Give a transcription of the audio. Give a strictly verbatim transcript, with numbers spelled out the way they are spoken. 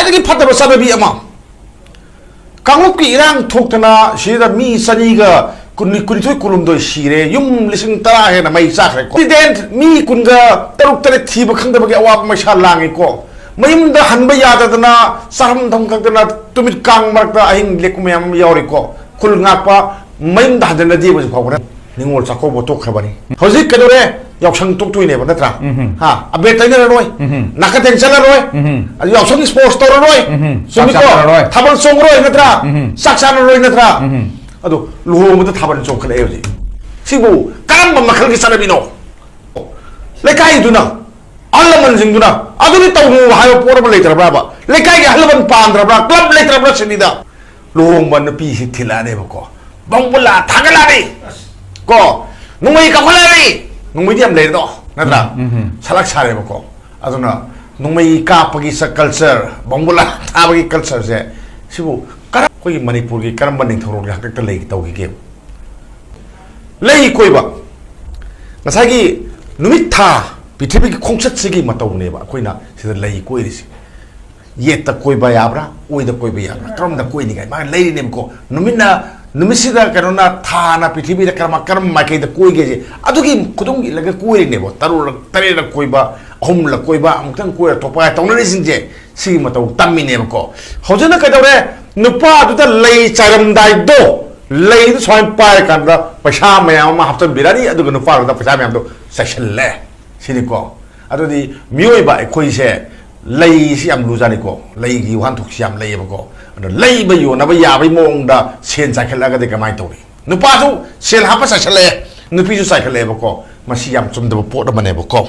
ꯈ꯭ꯋꯥꯏꯗꯒꯤ ꯐꯠꯇꯕ ꯆꯠꯅꯕꯤ ꯑꯃ, ꯀꯥꯡꯂꯨꯞꯀꯤ ꯏꯔꯥꯡ ꯊꯣꯛꯇꯅ ꯁꯤꯗ ꯃꯤ ꯆꯅꯤꯒ ꯀꯨꯟꯅꯤꯊꯣꯏ ꯀꯨꯟꯍꯨꯝꯗꯣꯏ ꯁꯤꯔꯦ, ꯌꯨꯝ ꯂꯤꯁꯤꯡ ꯇꯔꯥ ꯍꯦꯟꯅ ꯃꯩ ꯆꯥꯈ꯭ꯔꯦ꯫ ꯄ꯭ꯔꯦꯁꯤꯗꯦꯟꯠ ꯃꯤ ꯀꯨꯟꯒ ꯇꯔꯨꯛ ꯇꯔꯦꯠ ꯊꯤꯕ ꯈꯪꯗꯕꯒꯤ ꯑꯋꯥꯕ ꯃꯩꯁꯥ ꯂꯥꯡꯉꯤꯀꯣ꯫ ꯃꯌꯨꯝꯗ ꯍꯟꯕ ꯌꯥꯗꯗꯅ ꯆꯥꯔꯝ ꯊꯛꯇꯅ ꯇꯨꯃꯤꯠ ꯀꯥꯡ ꯃꯔꯛꯇ ꯑꯍꯤꯡ ꯂꯦꯛꯄ ꯃꯌꯥꯝ ꯑꯃ ꯌꯥꯎꯔꯤꯀꯣ꯫ ꯈꯨꯜ ꯉꯥꯛꯄ ꯃꯌꯨꯝꯗ ꯍꯟꯖꯟꯅꯗꯦꯕ ꯍꯧꯖꯤꯛ ꯐꯥꯎꯕꯗ꯫ ꯅꯤꯉꯣꯜ ꯆꯥꯛꯀꯧꯕ ꯇꯣꯛꯈ꯭ꯔꯕꯅꯤ꯫ ꯍꯧꯖꯤꯛ ꯀꯩꯗꯧꯔꯦ? ꯌꯥꯎꯁꯪ ꯇꯣꯛꯇꯣꯏꯅꯦꯕ, ꯅꯠꯇ꯭ꯔꯥ? ꯎꯝꯍꯨꯝ꯫ ꯍꯥ, ꯑꯕꯦꯔ ꯇꯩꯅꯔꯔꯣꯏ, ꯎꯝꯍꯨꯝ꯫ ꯅꯥꯀ ꯇꯦꯡ ꯆꯠꯂꯔꯣꯏ, ꯎꯝꯍꯨꯝ꯫ ꯑꯗꯨ ꯌꯥꯎꯁꯪ ꯏꯁꯄꯣꯔꯠꯁ ꯇꯧꯔꯔꯣꯏ, ꯎꯝꯍꯨꯝ꯫ ꯆꯨꯝꯃꯤꯀꯣ? ꯆꯥꯛ ꯆꯥꯅꯔꯔꯣꯏ꯫ ꯊꯥꯕꯜ ꯆꯣꯡꯉꯔꯣꯏ, ꯅꯠꯇ꯭ꯔꯥ? ꯎꯝꯍꯨꯝ꯫ ꯆꯥꯛ ꯆꯥꯅꯔꯣꯏ, ꯅꯠꯇ꯭ꯔꯥ? ꯎꯝꯍꯨꯝ꯫ ꯑꯗꯨ ꯂꯨꯍꯣꯡꯕꯗ ꯊꯥꯕꯜ ꯆꯣꯡꯈꯠꯂꯛꯑꯦ ꯍꯧꯖꯤꯛ꯫ ꯁꯤꯕꯨ ꯀꯔꯝꯕ ꯃꯈꯜꯒꯤ ꯆꯠꯅꯕꯤꯅꯣ? ꯂꯩꯀꯥꯏꯗꯨꯅ, ꯑꯍꯜ ꯂꯃꯟꯁꯤꯡꯗꯨꯅ ꯑꯗꯨꯗꯤ ꯇꯧꯅꯨ ꯍꯥꯏꯕ ꯄꯣꯠ ꯑꯃ ꯂꯩꯇ꯭ꯔꯕ꯭ꯔꯥꯕ? ꯂꯩꯀꯥꯏꯒꯤ ꯑꯍꯜ ꯂꯃꯟ ꯄꯥꯟꯗ꯭ꯔꯕ꯭ꯔꯥ? ꯀ꯭ꯂꯕ ꯂꯩꯇ꯭ꯔꯕ꯭ꯔꯥ ꯁꯤꯅꯤꯗ? ꯂꯨꯍꯣꯡꯕ ꯅꯨꯄꯤꯁꯤ ꯊꯤꯜꯂꯛꯑꯅꯦꯕꯀꯣ, ꯕꯣꯝꯕꯨꯂꯥ ꯊꯥꯒꯠꯂꯛꯑꯅꯤ ꯀꯣ, ꯅꯣꯡꯃꯩ ꯀꯥꯞꯈꯠꯂꯛꯑꯅꯤ꯫ ꯅꯣꯡꯃꯩꯗꯤ ꯌꯥꯝ ꯂꯩꯔꯦꯗꯣ, ꯅꯠꯇ꯭ꯔꯥ? ꯎꯝ, ꯎꯝ, ꯎꯝ꯫ ꯁꯂꯛ ꯁꯥꯔꯦꯕꯀꯣ꯫ ꯑꯗꯨꯅ ꯅꯣꯡꯃꯩ ꯀꯥꯞꯄꯒꯤ ꯁ-, ꯀꯜꯆꯔ, ꯕꯣꯝꯕꯨꯂꯥ ꯊꯥꯕꯒꯤ ꯀꯜꯆꯔꯁꯦ, ꯁꯤꯕꯨ ꯀꯔꯝ-, ꯑꯩꯈꯣꯏꯒꯤ ꯃꯅꯤꯄꯨꯔꯒꯤ ꯀꯔꯝꯕ ꯅꯤꯡꯊꯧꯔꯣꯜꯒꯤ ꯍꯥꯛꯇꯛꯇ ꯂꯩ ꯇꯧꯈꯤꯒꯦ? ꯂꯩ ꯀꯣꯏꯕ, ꯉꯁꯥꯏꯒꯤ ꯅꯨꯃꯤꯠ ꯊꯥ ꯄ꯭ꯔꯤꯊꯤꯕꯤꯒꯤ ꯈꯣꯡꯆꯠꯁꯤꯒꯤ ꯃꯇꯧꯅꯦꯕ ꯑꯩꯈꯣꯏꯅ ꯁꯤꯗ ꯂꯩ ꯀꯣꯏꯔꯤꯁꯦ꯫ ꯌꯦꯠꯇ ꯀꯣꯏꯕ ꯌꯥꯕ꯭ꯔꯥ, ꯑꯣꯏꯗ ꯀꯣꯏꯕ ꯌꯥꯕ꯭ꯔꯥ, ꯀꯔꯝꯗ ꯀꯣꯏꯅꯤꯡꯉꯥꯏ ꯃꯥ ꯂꯩꯔꯤꯅꯦꯕꯀꯣ꯫ ꯅꯨꯃꯤꯠꯅ, ꯅꯨꯃꯤꯠꯁꯤꯗ ꯀꯩꯅꯣꯅ, ꯊꯥꯅ ꯄ꯭ꯔꯤꯊꯤꯕꯤꯗ ꯀꯔꯝ, ꯀꯔꯝ ꯃꯥꯏꯀꯩꯗ ꯀꯣꯏꯒꯦꯁꯦ ꯑꯗꯨꯒꯤ ꯈꯨꯗꯨꯝ ꯏꯜꯂꯒ ꯀꯣꯏꯔꯤꯅꯦꯕ꯫ ꯇꯔꯨꯛꯂꯛ ꯇꯔꯦꯠꯂꯛ ꯀꯣꯏꯕ, ꯑꯍꯨꯝꯂꯛ ꯀꯣꯏꯕ, ꯑꯃꯨꯛꯇꯪ ꯀꯣꯏꯔ ꯊꯣꯛꯄ ꯍꯥꯏ ꯇꯧꯅꯔꯤꯁꯤꯡꯁꯦ ꯁꯤꯒꯤ ꯃꯇꯧ ꯇꯝꯃꯤꯅꯦꯕꯀꯣ꯫ ꯍꯧꯖꯤꯛꯅ ꯀꯩꯗꯧꯔꯦ? ꯅꯨꯄꯥꯗꯨꯗ ꯂꯩ ꯆꯥꯏꯔꯝꯗꯥꯏꯗꯣ, ꯂꯩꯗꯨ ꯁꯨꯃꯥꯏꯅ ꯄꯥꯏꯔꯀꯥꯟꯗ ꯄꯩꯁꯥ ꯃꯌꯥꯝ ꯑꯃ ꯍꯥꯞꯆꯤꯟꯕꯤꯔꯅꯤ, ꯑꯗꯨꯒ ꯅꯨꯄꯥꯗꯨꯗ ꯄꯩꯁꯥ ꯃꯌꯥꯝꯗꯣ ꯆꯥꯏꯁꯤꯜꯂꯦ ꯁꯤꯅꯤꯀꯣ꯫ ꯑꯗꯨꯗꯤ ꯃꯤꯑꯣꯏꯕ ꯑꯩꯈꯣꯏꯁꯦ ꯂꯩꯁꯤ ꯌꯥꯝ ꯂꯨꯖꯥꯅꯤꯀꯣ, ꯂꯩꯒꯤ ꯋꯥꯍꯟꯊꯣꯛꯁꯤ ꯌꯥꯝ ꯂꯩꯌꯦꯕꯀꯣ꯫ ꯑꯗꯣ ꯂꯩꯕ ꯌꯣꯟꯅꯕ ꯌꯥꯕꯒꯤ ꯃꯑꯣꯡꯗ ꯁꯦꯟ ꯆꯥꯏꯈꯠꯂꯛꯑꯒꯗꯤ ꯀꯃꯥꯏꯅ ꯇꯧꯅꯤ? ꯅꯨꯄꯥꯁꯨ ꯁꯦꯜ ꯍꯥꯞꯄ ꯆꯥꯏꯁꯜꯂꯛꯑꯦ, ꯅꯨꯄꯤꯁꯨ ꯆꯥꯏꯈꯠꯂꯛꯑꯦꯕꯀꯣ꯫ ꯃꯁꯤ ꯌꯥꯝ ꯆꯨꯝꯗꯕ ꯄꯣꯠ ꯑꯃꯅꯦꯕꯀꯣ꯫